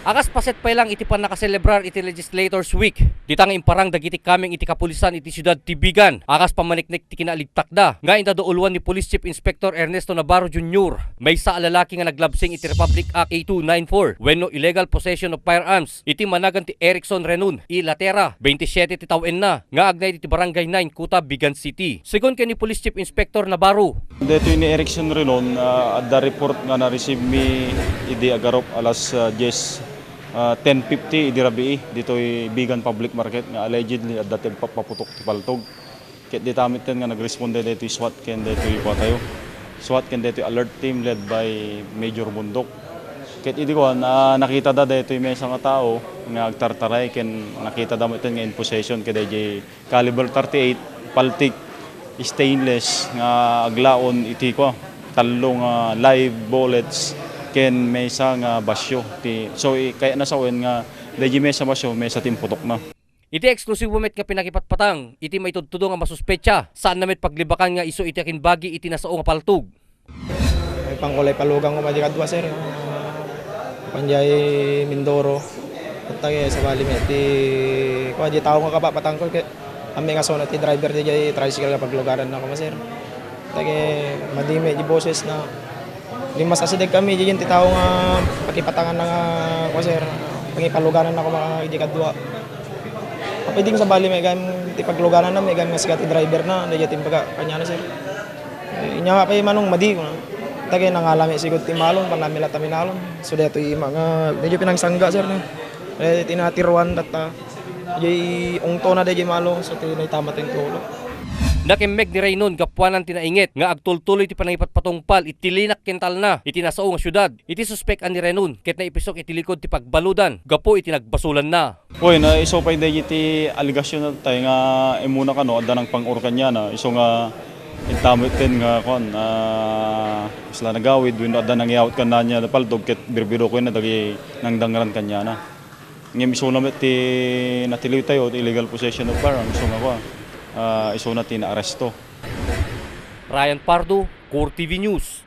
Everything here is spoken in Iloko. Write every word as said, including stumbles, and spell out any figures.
A kas paset pay lang iti pannakaselebrar iti Legislators Week, dita nga imparang dagiti kameng iti kapulisan iti siudad ti Vigan a kas pammaniknek ti kinaaligtakda nga indaduuluan ni Police Chief Inspector Ernesto Navarro Junior, maysa a lalaki nga naglabsing iti Republic Act A two nine four wenno illegal possession of firearms iti managan ti Erickson Renon I. Latera, twenty-siete ti tawenna, nga agnaed iti Barangay nine, Kuta, Vigan City. Segun ken ni Police Chief Inspector Navarro, Daytoy ni Erickson Renon, ah, adda report nga na-receive mi idi agarup alas, ah, dies, ah, ten fifty idi rabii ditoy Vigan Public Market nga allegedly adda ti agpapaputok ti paltog. Ket dita metten nga nagresponde daytoy SWAT ken daytoy kuatayo. SWAT ken daytoy alert team led by Major Bundok. Ket idi kuan, ah, nakitada daytoy maysa nga tao nga agtartaray ken nakitada metten nga in possession kadaydiay caliber thirty-eight, paltik, stainless nga aglaon iti kua, tallo nga live bullets ken maysa nga basyo. Ti, so, i-, kayatna sawen nga daydi maysa basyo, maysa ti imputokna. Iti eksklusibo met nga pinakipatpatang iti maitudtudo nga masuspetsa, saanna met paglibakan nga isu iti akinbagi iti nasao nga paltog. Ay, pangkulay palugang ko madi kadua, sir. Panjay Mindoro. Tatta, eh, sabali met ti, kua, di tao nga kapapatangko, ket amin nga sona ti driver di jay tricycle nga paglugaran na kuma, sir. Tatta, eh, madi met di boses na. Di mas asideg kami, di ti tao nga pakipatangan na nga, kua, sir. Pangipalugaran na kuma di kadua. Apay di sabali met gam ti paglugaran na, met gam nga sigat ti driver na, di jay timbaga, kanya na, sir. Eh, inya nga pay manong madi, kuna. Tatta, nangala met sigud ti malong, panamila ta minalong. So, daytoy ima nga medyo pinangsangga, sir, no? Eh, tinatiruan tatta. Jay ungto na, dayjay malong, so, ti naitama ti tulo. Nakemmeg ni Renon gapuanan ti nainget nga agtultuloy ti panangipatpatungpal iti linak ken talna iti nasao nga siudad iti suspek a ni Renon ket naipisok iti likod ti pagbaludan gapu iti nagbasolanna. Uy, na isu pay dagiti alegasyon tayo nga immuna kano, adda nang pang-or kaniana, isu nga intamet ten nga, kuan, ah, kasla nagawid, wenno adda nangyawat kaniana paltog ket birbiro ko na dagiti nangdangran kaniana. Ngem isuna met ti natiliw tayo, ti illegal possession of firearms, isu nga, kuan, ah, isuna ti naaresto. Ryan Pardo, Core T V News.